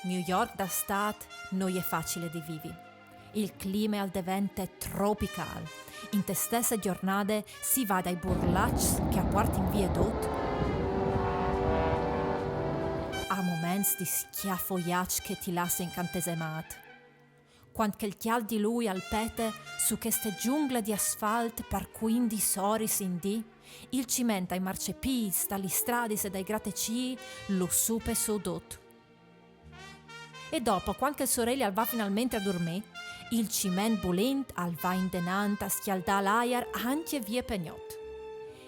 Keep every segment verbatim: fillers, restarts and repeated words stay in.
New York da stât no je facile di vivi. Il clime al devente tropicâl. Inte stesse gjornade si va dai burlaçs che a puartin vie dut a moments di scjafoiaç che ti lasse incantesemât. Cuant che il cjalt di lui al pete su cheste zungle di asfalt par cuindis oris in dì, il ciment dai marcepîts, da lis stradis e dai gratecîi lu supe sù dut. E dopo, cuant che il soreli al va finalmentri a durmî, il ciment bulint al va indenant a scjaldâ l'aiar ancje vie pe gnot.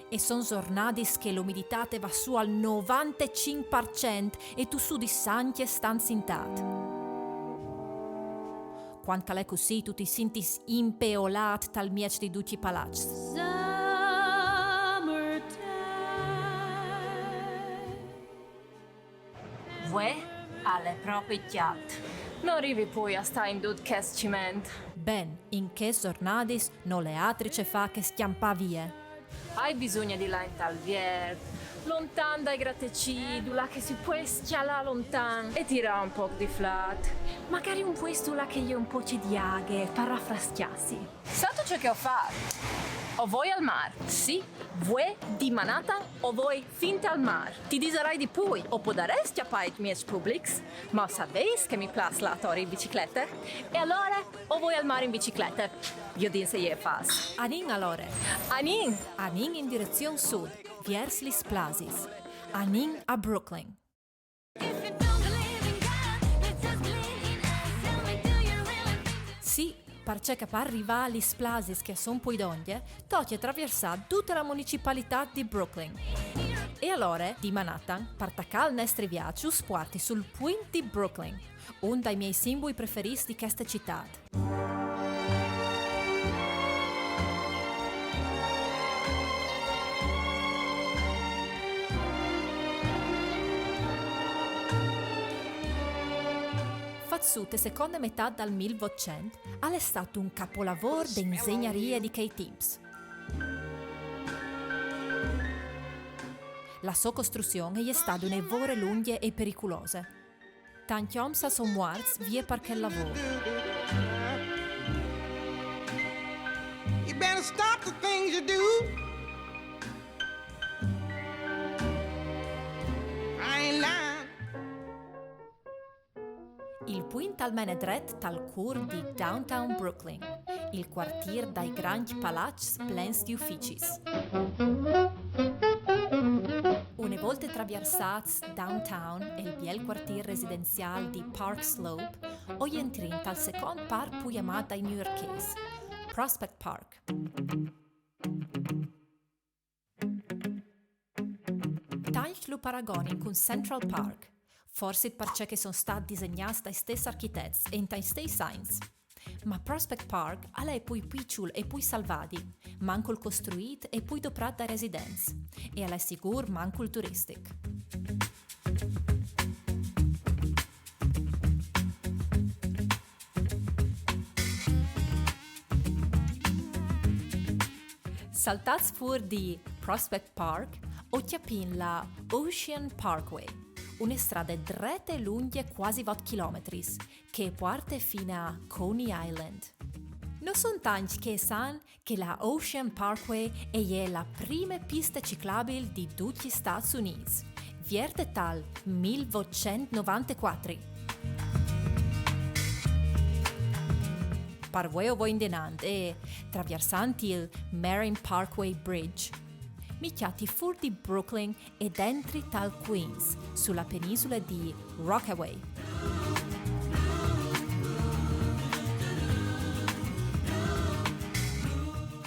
E son zornadis che l'umiditât e va sù al novantecinc par cent e tu sudis ancje stant sintât. Cuant che al è cussì, tu ti sintis impeolât tal mieç di ducj i palaçs. Vuê al è propit cjalt. No rivi plui a stâ in dut chest ciment. Ben, in chês zornadis nol è altri ce fâ che scjampâ vie. Ai bisugne di lâ intal viert, lontan dai gratecîi, dulà che si pues cjalâ lontan e tirâ un pôc di flât. Magari un puest dulà che e je un pôc di aghe par rafrescjâsi. Sâstu ce che o fâs? O voi al mâr. Sì, vuê di Manhattan o voi fin tal mâr. Ti disarai di plui, o podarès cjapâ i mieçs publics, ma o savês che mi plâs lâ ator in biciclete. E alore o voi al mâr in biciclete. Viodìn se e je fâs. Anìn alore. Anìn! Anìn in direzion sud, viers lis plasis. Anìn a Brooklyn. Sì, parcè che par rivâ a lis plasis che a son plui dongje, tocje traviersâ dute la municipalitât di Brooklyn. E alore, di Manhattan, par tacâ il nestri viaç, us puarti sul puint di Brooklyn, un dai miei simbui preferîts di cheste citât. Fat sù te seconde metât dal mil votcent, al è stât un capolavôr de inzegnarie di chei timps. La sô costruzion e je stade une vore lungje e periculose. Tancj oms a son muarts vie par chel lavôr. You better stop the things you do. I ain't lying. Il puint al mene dret tal cûr di Downtown Brooklyn, il cuartîr dai grancj palaçs plens di uficis. Une volte traviersâts Downtown e il biel cuartîr residenziâl di Park Slope, o jentrìn tal secont parc plui amât dai newyorkês, Prospect Park. Tancj lu paragonin cun Central Park, forsit parcè che a son stâts disegnâts dai stes architets e intai stes agns. Ma Prospect Park al è plui piçul e plui salvadi, mancul costruît e plui doprât dai residents, e al è sigûr mancul turistic. Saltâts fûr di Prospect Park, o cjapìn la Ocean Parkway, une strade drete e lungje cuasi vot chilometris, che e puarte fin a Coney Island. No son tancj che a san che la Ocean Parkway e je la prime piste ciclabil di ducj i Stâts Unîts, vierte tal mil votcent novantecuatri. Par vuê o voi indenant e, traviersant il Marine Parkway Bridge, mi cjati fûr di Brooklyn e dentri tal Queens, su la penisule di Rockaway.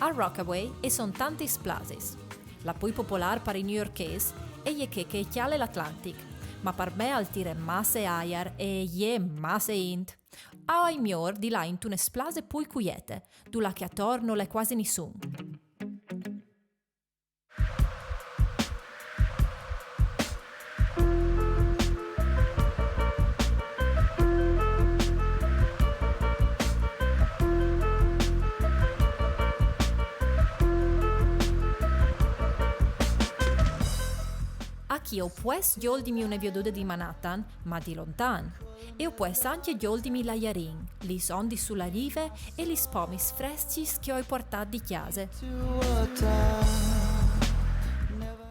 A Rockaway e son tantis plasis. La plui popolâr par i newyorkês e je chê che e cjale l'Atlantic, ma par me al tire masse aiar e e je masse int. O ai miôr di lâ intune splase plui cuiete, dulà che ator nol è cuasi nissun. Achì o pues gjoldimi une viodude di Manhattan, ma di lontan. E o pues ancje gjoltimi l'aiarin, lis ondis su la rive e lis pomis frescjis che o ai puartât di cjase.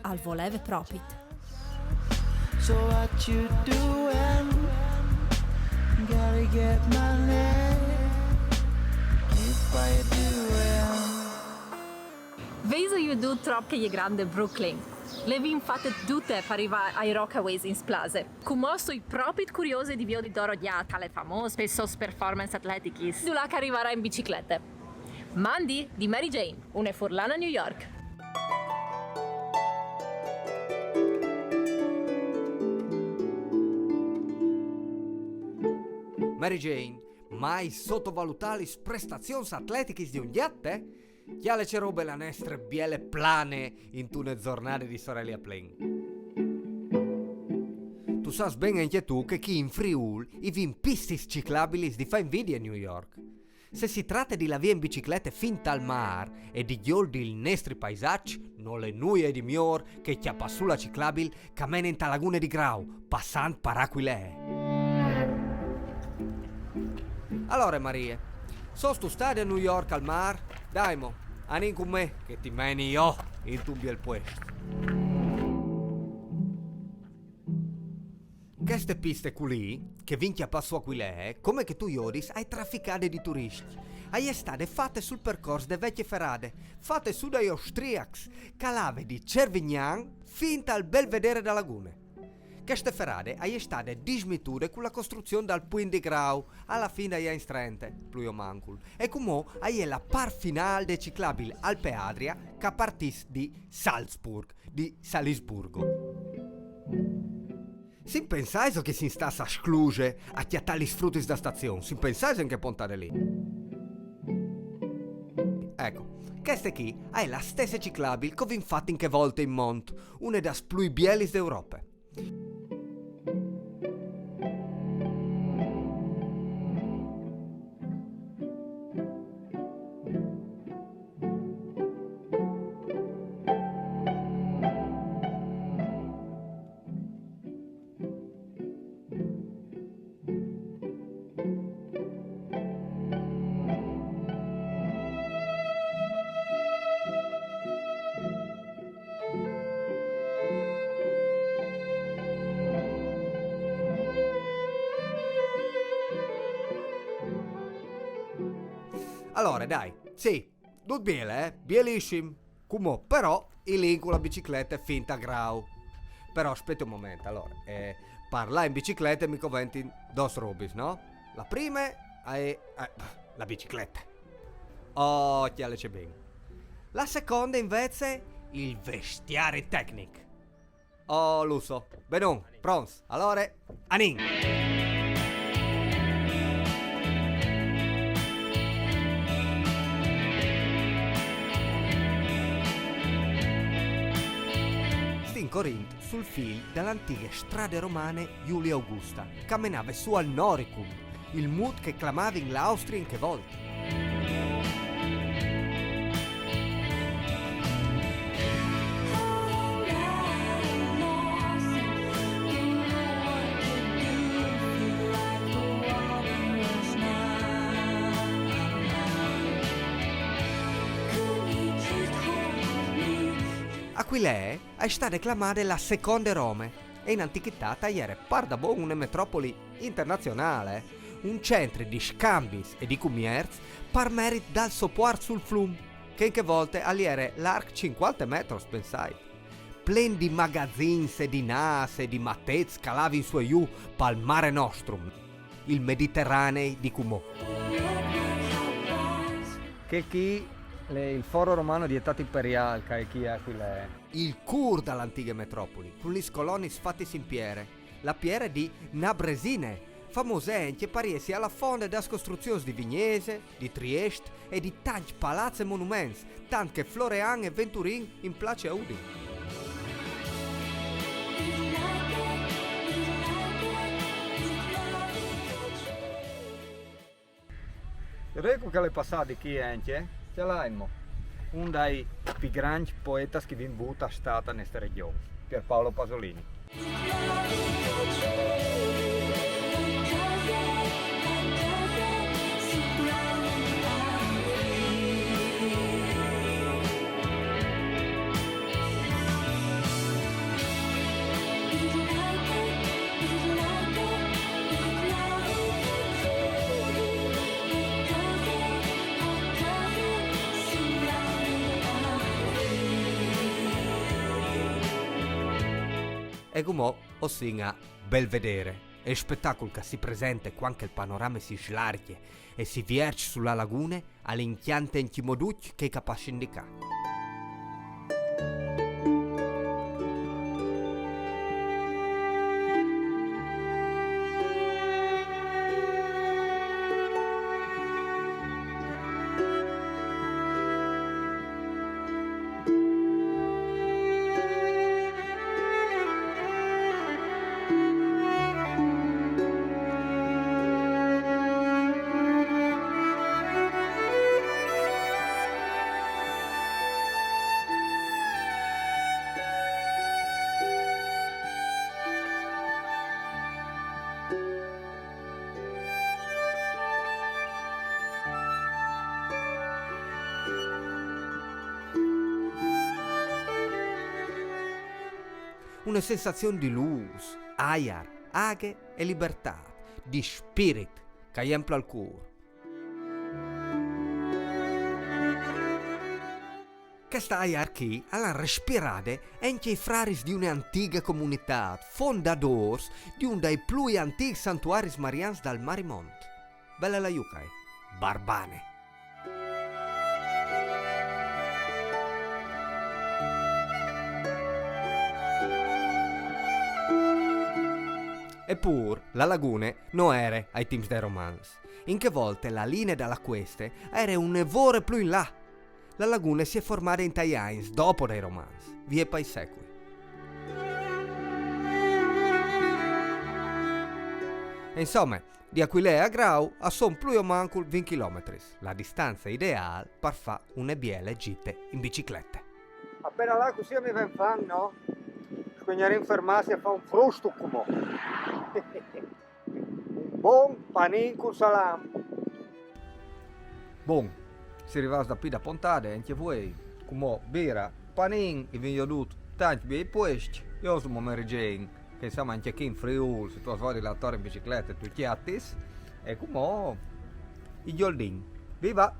Al voleve propit. So what you doing? Gotta get money. Keep what you doing. Vêso jodût trop che e je grande Brooklyn? Le vin fate dute par rivâ ai Rockaways in Splase. Cumò o soi propit curiose di viodi Doro Gjat, tal famôs, pes sôs performance atletichis, dulà che al rivarà in biciclete. Mandi, di Mary Jane, une furlane a New York. Mary Jane, mai sotovalutâ lis prestazions atletichis di un gjat, eh? Cjale ce robe la nestre biele plane intune zornade di soreli a plen. Tu sâs ben ancje tu che chi in Friûl i vin pistis ciclabilis di fâ invidie a New York. Se si trate di lâ vie in biciclete fin tal mâr e di gjoldi il nestri paisaç, nol è nuie di miôr che cjapâ sù la ciclabil che e mene inte lagune di Grau, passant par Aquilee. Alore, Marie, sôstu stade a New York al mâr? Dai mo, anìn cun me, che ti meni jo intun biel puest. Cheste piste culì, che o vin cjapât su Aquilee, come che tu jodis, e je traficade di turiscj. E je stade fate sul percors de vecje ferade, fate sù dai austriacs, che e lave di Cervignan fin tal Belvedere da Lagune. Cheste ferade e je stade dismitude cu la costruzion dal Puint di Grau, a la fin dai agns trente, plui o mancul. E cumò e je la part finâl de ciclabil Alpe Adria che e partìs di Salzburg, di Salisburgo. Si pensaiso che o sin stâts a Scluse a cjatâ lis frutis da stazion? Si pensaiso in chê pontade li? Eco, cheste chi e je la stesse ciclabil che o vin fat in chê volte in mont, une das plui bielis de Europe. Alore, dai, sì, dut biel, eh? Bielissim. Cumò, però, o lin cu la biciclete fin a Grau. Però, spiete un moment, alore, eh, par lâ in biciclete mi coventin dôs robis, no? La prime e je, eh, la biciclete. Oh, cjale ce ben. La seconde, invezit, il vestiari tecnic. Oh, lusso. Benon, pronts. Alore, anìn! O stin corint sul fîl de antighe strade romane Julia Augusta, che e menave sù al Noricum, il mût che e clamavin la Austrie in chê volte. Aquilee e je stade clamade la seconde Rome, e in antichitât e jere pardabon une metropoli internazionâl, un centri di scambis e di cumierç par merit dal so puart sul flum, che in chê volte al jere larc cincuante metros, pensait. Plen di magazins e di nâfs e di matets che a lavin sù e jù pal Mare Nostrum, il Mediterranei di cumò. Chel chi al è il Foro Romano di Etât Imperiâl, che e je chi a Aquilee. Il cûr de antighe metropoli, cun lis colonis fatis in piere, la piere di Nabresine, famose ancje par jessi a la fonde das costruzions di Vignesie, di Triest e di tancj palaçs e monuments, tant che Florean e Venturin in place a Udin. Eco che al è passât di chi ancje, cjalait mo, un dai plui grancj poetas che o vin vût a Stât te nestre regjon, Pierpaolo Pasolini. E cumò o sin a Belvedere, il spettacul che si presenta quando il panorama si slarghia e si vierge sulla laguna, all'inchiante in chi moducch che capace indicare. Una sensazione di luz, aiar, aghe e libertà, di spirit, che empla il cuor. Questa aiar chi l'han respirade anche i fraris di una antica comunità, fondadors di un dei più antichi santuaris marians dal Marimont. Bella la Yucai, Barbane. Eppur la lagune no ere ai timps dei romans. In che volte la line dalla queste ere une vore più in là. La lagune si è formada in tai agns dopo dai romans, vie pai secui. E insomma, di Aquilee a Grau a son più o mancul venti chilometri, la distanza ideale per fare une biele gite in bicicletta. Appena là così mi ven fan, no? Scognarin fermarsi a fare un frusto come. Un bon panin con salam. Bon, si arrivati da più da pontate, anche voi, come bira, panin, e vi ho detto, tanti bei posti, io sono Mary Jane, che insomma anche qui in Friuli, se tu vai la torre in bicicletta, tu chiattis, e come i Gioldin. Viva!